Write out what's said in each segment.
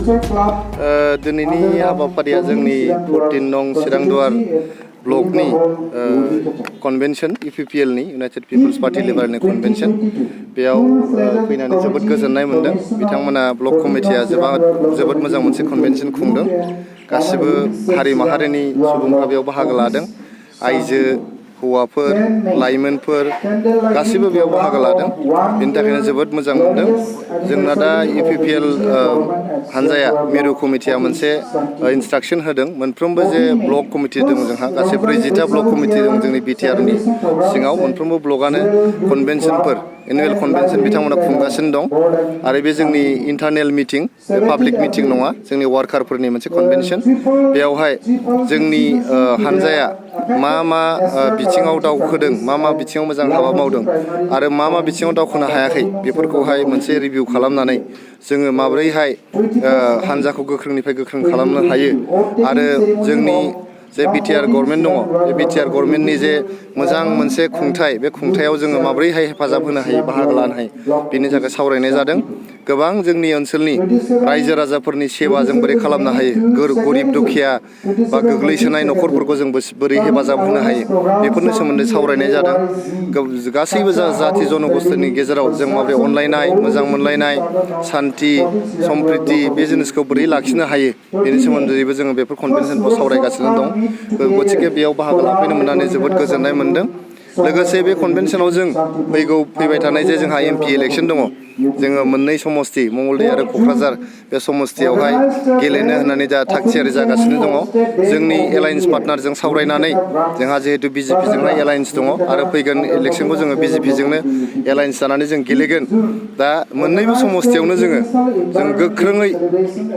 दिनैनि हाबाफारिया जोंनि 14 नं चिरांदुवार ब्लकनि कन्वेन्शन UPPL नि इउनाइटेड पिपल्स पार्टी लिबारनि कन्वेन्शन बेयाव फैनानै जोबोद गोजोननाय मोनदों। बिथांमोना ब्लक कमिटिया जोबोद मोजां मोनसे कन्वेन्शन खुंदों। गासिबो हारि माहारिनि सुबुंफ्रा बेयाव बाहागो लादों। आइजो हौवाफोर लाइमोनफोर गासिबो बेयाव बाहागो लादों। बेनि थाखायनो जोबोद मोजां मोनदों। जोंना दा UPPL हानजाया मिरु कमिटिया मोनसे इन्सट्राक्शन होदों। मोनफ्रोमबो जे ब्लक कमिटि दं जोंहा गासै 40टा ब्लक कमिटि दं जोंनि BTR नि सिङाव मोनफ्रोमबो ब्लकआनो कन्वेन्शनफोर एनुवेल कन्वेन्शन बिथांमोना खुंगासिनो दं। आरो बे जोंनि इन्टारनेल मिटिं बे पाब्लिक मिटिं नङा जोंनि वार्कारफोरनि मोनसे कन्वेन्शन। बेयावहाय जोंनि हानजाया मा बिथिङाव दावखोदों मा बिथिङाव मोजां हाबा मावदों आरो मा बिथिङाव दावखोनो हायाखै बेफोरखौहाय मोनसे रिभिउ खालामनानै जोङो माब्रैहाय हानजाखौ गोख्रोंनिफ्राय गोख्रों खालामनो हायो आरो जोंनि जे BTR गभर्नमेन्ट दङ बे BTR गभर्नमेन्टनि जे मोजां मोनसे खुंथाय बे खुंथायाव जोङो माब्रैहाय हेफाजाब होनो हायो बाहागो लानो हायो बेनि थाखाय सावरायनाय जादों। गोबां जोंनि ओनसोलनि रायजो राजाफोरनि सेवा जों बोरै खालामनो हायो गरिब दुखिया बा गोग्लैसोनाय न'खरफोरखौ जों बोरै हेफाजाब होनो हायो बेफोरनि सोमोन्दै सावरायनाय जादों। गासैबो जाथि जनगोष्ठीनि गेजेराव जों माबोरै अनलायनाय मोजां मोनलायनाय सान्थि सम्प्रिति बे जिनिसखौ बोरै लाखिनो हायो बेनि सोमोन्दैबो जोङो बेफोर कन्वेन्शनखौ सावरायगासिनो दं। गतिके बेयाव बाहागो लाफैनो मोननानै जोबोद गोजोननाय मोनदों। लोगोसे बे कन्वेन्शनाव जों फैबाय थानाय जे जोंहा MP इलेक्शन दङ जोङो मोननै समस्ति मंगलदै आरो क'क्राझार बे समस्तियावहाय गेलेनो होननानै दा थागथियारि जागासिनो दङ। जोंनि एलायन्स पार्टनारजों सावरायनानै जोंहा जिहेतु BJP जोंहाय एलायन्स दङ आरो फैगोन इलेक्शनखौ जोङो BJP जोंनो एलायन्स जानानै जों गेलेगोन। दा मोननैबो समस्तियावनो जों गोख्रोङै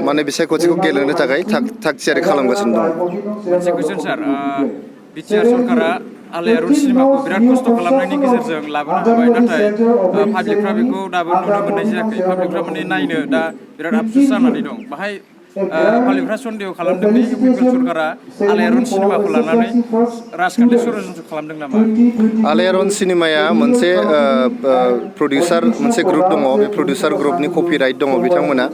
माने बिसायख'थिखौ गेलेनो थाखाय थागथियारि खालामगासिनो दङ। मोनसे कुइसन सार BTR सरकारा आलायारन सिनेमाखौ बिराद खस्थ' खालामनायनि गेजेरजों लाबोनो हाबाय नाथाय पाब्लिकफ्रा बेखौ दाबो नुनो मोननाय जायाखै। पाब्लिकफ्रा माने नायनो दा बिराद आफसुस जानानै दं। बाहाय पाब्लिकफ्रा सन्देह खालामदों दि UPPL सरकारा आलायारन सिनेमाखौ लानानै राजखान्थि षड्यन्त्र खालामदों नामा? आलायारन सिनेमाया मोनसे प्रडिउसार मोनसे ग्रुप दङ। बे प्रडिउसार ग्रुपनि कपिराइट दङ बिथांमोना।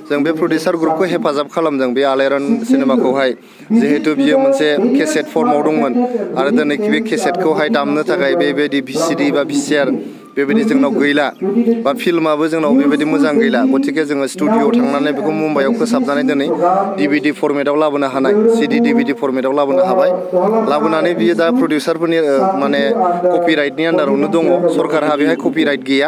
जों बे प्रडिउसार ग्रुपखौ हेफाजाब खालामदों बे आलायारन सिनेमाखौहाय जिहेतु बियो मोनसे केसेट फर्माव दंमोन आरो दिनै बे केसेटखौहाय दामनो थाखाय बेबायदि VCD बा VCR बेबायदि जोंनाव गैला बा फिल्माबो जोंनाव बेबायदि मोजां गैला। गतिके जोङो स्टुडिअ'आव थांनानै बेखौ मुम्बाइआव फोसाबनानै दिनै DVD फर्मेटाव लाबोनो हानाय CD DVD फर्मेटाव लाबोनो हाबाय। लाबोनानै बियो दा प्रडिउसारफोरनि माने कपिराइटनि आन्दारावनो दङ। सरकारहा बेहाय कपिराइट गैया।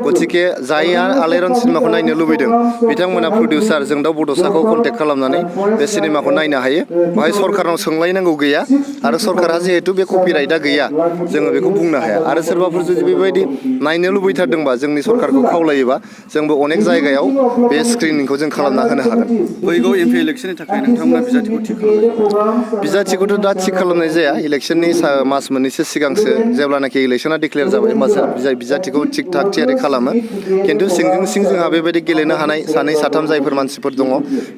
गतिके जायहा आलायारन सिनेमाखौ नायनो लुबैदों बिथांमोना प्रडिउसार जों दा बड'साखौ कन्टेक्ट खालामनानै बे सिनेमाखौ नायनो हायो। बेहाय सरकारनाव सोंलायनांगौ गैया आरो सरकारहा जिहेतु बे कपिराइटआ गैया जोङो बेखौ बुंनो हाया। आरो सोरबाफोर जुदि बेबायदि नायनो लुबैथारदोंबा जोंनि सरकारखौ खावलायोबा जोंबो अनेक जायगायाव बे स्क्रिनिंखौ जों खालामना होनो हागोन। फैगौ MP इलेक्शननि थाखाय नोंथांमोना बिजाथिखौ थिग खालामबाय? बिजाथिखौथ' दा थिग खालामनाय जाया। इलेक्शननि मास मोननैसो सिगांसो जेब्लानाखि इलेक्शना डिक्लेयार जाबाय होमबासो बिजाथिखौ थिग थाग थियारि खालामो। खिन्थु सिंजों सिं जोंहा बेबायदि गेलेनो हानाय सानै साथाम जायफोर मानसिफोर दङ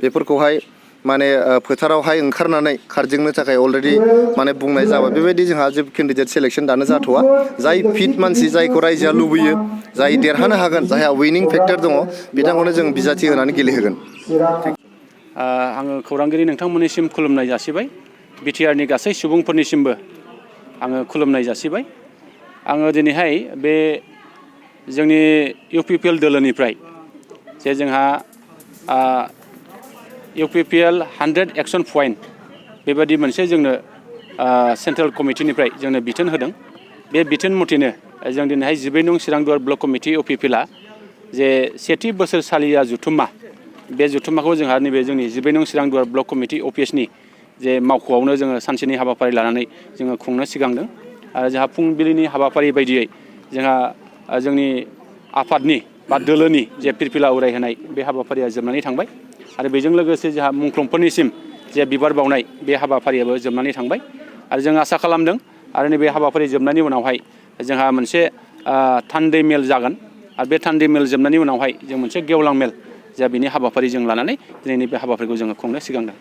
बेफोरखौहाय माने फोथारावहाय ओंखारनानै खारदिंनो थाखाय अलरेडि माने बुंनाय जाबाय। बेबायदि जोंहा जेबो केन्डिडेट सेलेक्शन दानो जाथ'वा। जाय फिट मानसि जायखौ रायजोआ लुबैयो जाय देरहानो हागोन जायहा उइनिं फेक्टर दङ बिथांखौनो जों बिजाथि होनानै गेलेहोगोन। आङो खौरांगिरि नोंथांमोननिसिम खुलुमनाय जासिबाय। BTR नि गासै सुबुंफोरनिसिमबो आङो खुलुमनाय जासिबाय। आङो दिनैहाय बे जोंनि UPPL दोलोनिफ्राय जे जोंहा UPPL 100 एक्सन पइन्ट बेबायदि मोनसे जोंनो सेन्ट्रेल कमिटिनिफ्राय जोंनो बिथोन होदों। बे बिथोन मथेनो जों दिनैहाय 12 नं चिरांदुवार ब्लक कमिटि UPPLआ जे सेथि बोसोरसालिया जुथुम्मा बे जुथुम्माखौ जोंहा नैबे जोंनि 12 नं चिरांदुवार ब्लक कमिटि अफिसनि जे मावख'आवनो जोङो सानसेनि हाबाफारि लानानै जोङो खुंनो सिगांदों। आरो जोंहा फुंबिलिनि हाबाफारि बायदियै जोंहा जोंनि आफादनि बा दोलोनि जे फिरफिला उरायहोनाय बे हाबाफारिया जोबनानै थांबाय। आरो बेजों लोगोसे जोंहा मुंख्लंफोरनिसिम जे बिबार बावनाय बे हाबाफारियाबो जोबनानै थांबाय। आरो जों आसा खालामदों आरो नैबे हाबाफारि जोबनायनि उनावहाय जोंहा मोनसे थान्दै मेल जागोन। आरो बे थान्दै मेल जोबनायनि उनावहाय जों मोनसे गेवलां मेल जा बिनि हाबाफारि जों लानानै दिनैनि बे हाबाफारिखौ जोङो खुंनो सिगांदों।